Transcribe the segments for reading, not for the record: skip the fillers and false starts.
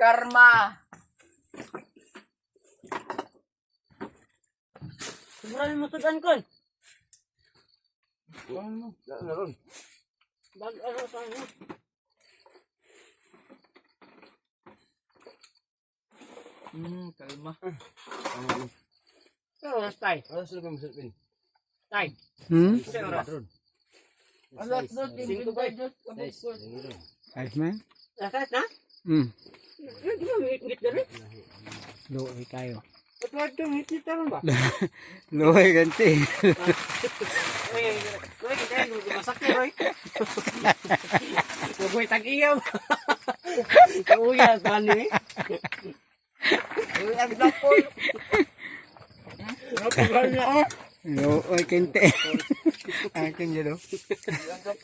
Karma. Sobrang mo sudan kon. Naron. Bag ano sa ano? Kalma. Pero oras tay. Ano sa lupin, sa lupin? Tay. Hmm? Sa oras. Alas dos, Cinco ba? Ayos man. Alas na? Yun, di ba ngit-ngit dali? Luoy kayo. At wala ito, ngit-ngit taron ba? Luoy ganti. Uy, uy, kita yung masakit, oy. Huwag tag-iyaw. Kauya, tani. Uy, ang dakol. Luoy kente. Akin yun, oh.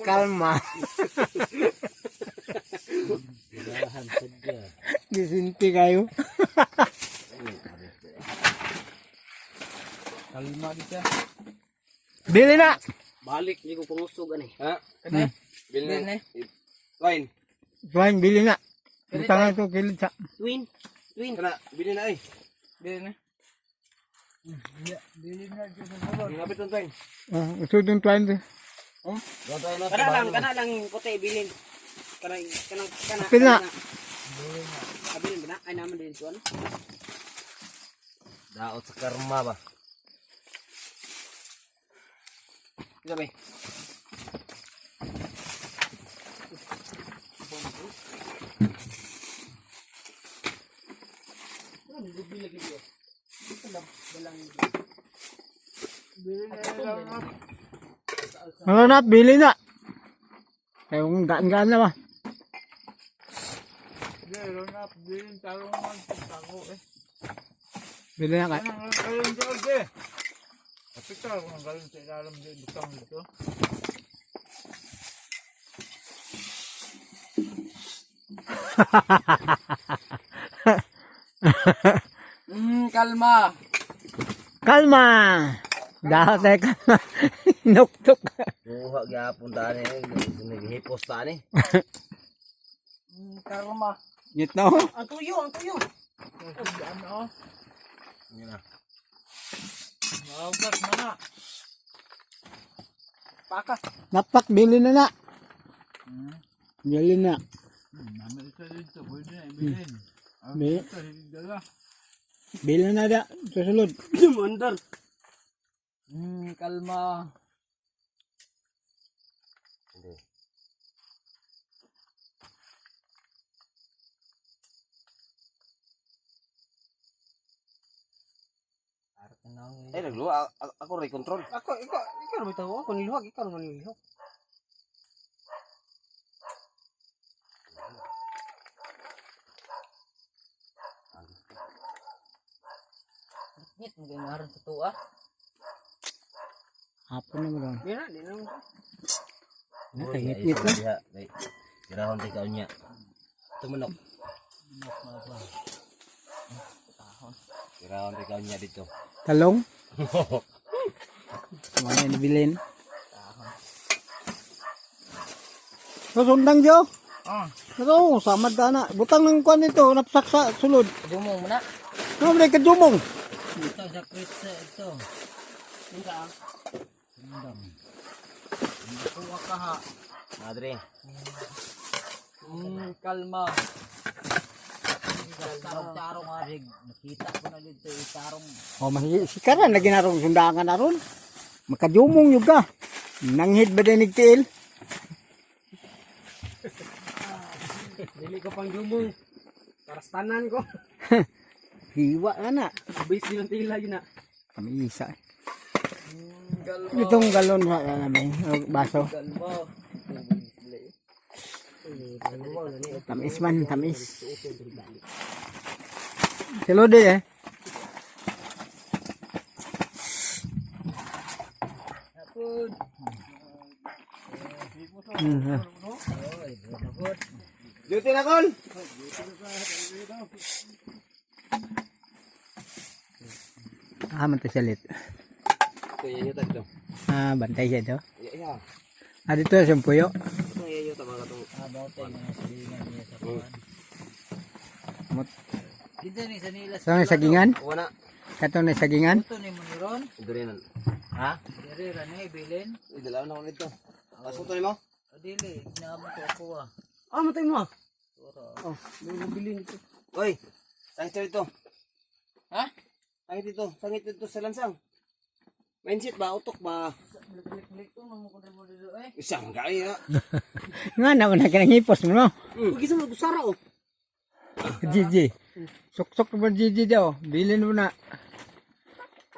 Kalma. Gisinti kayo. Kalma kita. Bili na! Balik, hindi ko pangusog, ano eh. Ha? Kani? Bili Bili na. na. Wine. Tuwan, bili na. Butang na ito, kilid sa. Twin, twin. Kana, bili na eh. Bili na. Bili na dito sa sulod. Ngapit ng twine. Oh, usod yung tuwan. Kana lang puti, bilin. Kana, kana, kana. Apil na. Abilin ba na? Ay, naman din ito, ano? Daot sa karma ba? Gabi. Ano na, bili na. Kaya kung gaan-gaan na ba? Bili na, bili tarong man sa tago eh. Bili na ka. Ano ang galon sa eh? Kapit ka kung ang galon sa ilalim sa butang dito. Kalma. Kalma! Dapat ay kalma. Nuktok. Kuha gyapon tani eh. Naghipos tani. Kalma. Ngit na oh. Ang tuyo, ang tuyo. Ano? Yan na. Maugat na na. Paka. Napak, bili na na. Bili na. Namin isa dito, pwede na ibilin. Ang Bili, ito, hindi dala. bili na da. Susulod. Mandar. Kalma. Hindi. Eh, nagluwa. Ako rin control. Ako, ikaw, ikaw naman ito. Ako niluhag, ikaw naman niluhag. Ngit, magayon sa tuwa. Hapon na mo ron. Di na, di na. Nakangit-ngit na. Tirahon tayo niya. Tumanok. Tirahon tayo niya dito. Talong. Mga nabilin. Susundang Jo. Ah, Ano, samad ka na. Butang ng kwan nito, napsak sa sulod. Dumong mo na. Ano ba kadumong? Ito, sa Chris, ito. Ito, ah. kuha ka ha. Madre. Kalma. Tarong arig, nakita ko na dito yung tarong. Oh, masikaran lagi na ron sundangan na ron. Makadumong yun ka. Nanghid ba din nigtiil? Dili ko pang dumong. Karastanan ko. Hiwa ka na. Base din ang tila yun na. Kami isa. Itong galon sa namin, baso. Kalma. Tamis man, tamis. Sulod eh. Duty na kol! Ah, man salit. Ito, yan yung dito. Ah, bantay siya to. Yeah, yeah. Ah, dito sa puyo. Ito, yan yung tama ka itong. Ah, baute, mga silingan niya sa kuwan. Mot Kinsa ni sa nila? Sa may sagingan? Wala. Kato na sagingan? Ito ni Muniron. Durinan. Ha? Diri ra ni bilin. Idalaw na ko nito. Asuto nimo? O dili, naamo ko ako ah. Ah, matay mo ah. Tura. Oh, may mabili nito. Oy, sangit dito. Ha? Sangit dito, sangit dito sa lansang. Mindset ba utok ba? Blik-blik ko mo ko mo dito eh. Isang gaya. Nga naman na kanang hipos mo no? Uy, kisa mo gusara oh. GG. Suksok mo GG daw. Bilin mo na.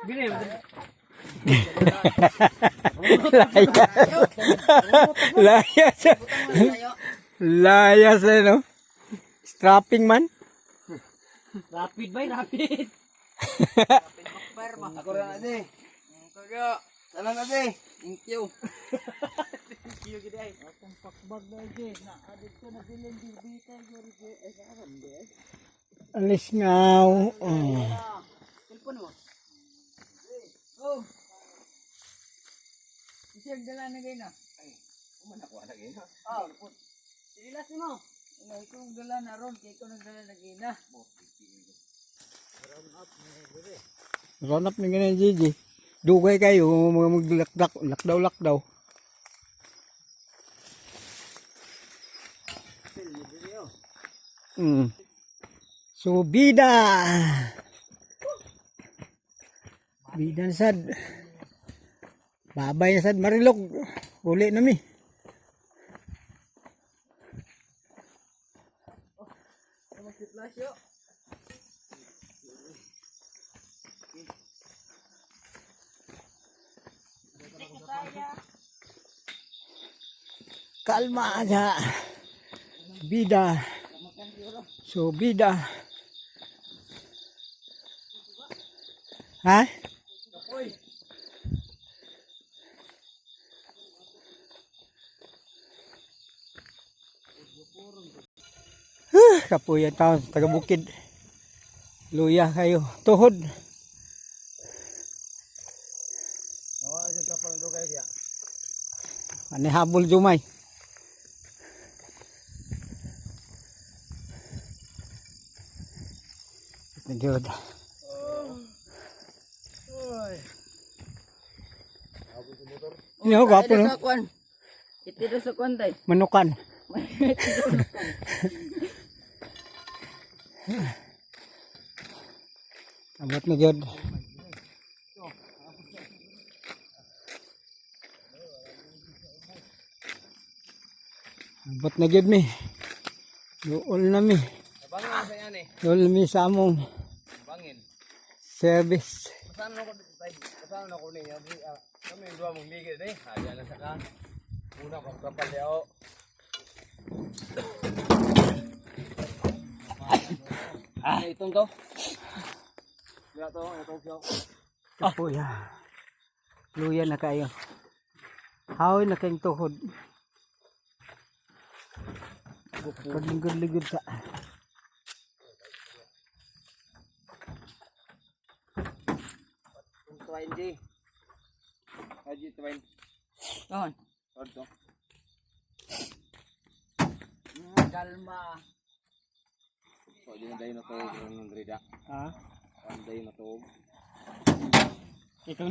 Bili. Layas. Layas. Layas eh no? Strapping man. Rapid bay, rapid. Ako ra ade. Kaya Sana na ade. thank you. Alis nga. Oh. Telepon mo. Oh. Isang dala na gay na. Ay, Umana ko ana gina. Ah, Sinilas nimo. Ano ikaw ang dala na ron kay ikaw nang dala na gay na. Run up ni ganyan GG. Dugay kayo mga maglakdak, lakdaw lakdaw. So bida. Bida na sad. Babay na sad Marilog. Uli na mi. Kalma na. Bida. So bida. Ha? Huh, kapoy ang taon, taga bukid. Luya kayo. Tuhod. Nawa sa kapal dugay diya. Ani habol jumay. Thank you. Ano, gwapo no? Sa kwan. Ito sa kwan tay. Manukan. Abot na gyud. Abot na gyud mi. Duol na mi. Bangin sa yan eh. Duol na mi sa among Bangin. service. Kasano na ko kasano na ko niya. Kami yung duha mong ligid eh. Haya na sa ka. Una kong kapal yao. Ah, itong to. Wala to, ito to. Kapoy ah. Luya na kayo. Haoy na kayong tuhod. Paglingkod-lingkod sa. Itong twine G. Haji twine. On. Hold to. Kalma. So, di na dayon na to. Ganun rida. Ha? One day na to. Ikaw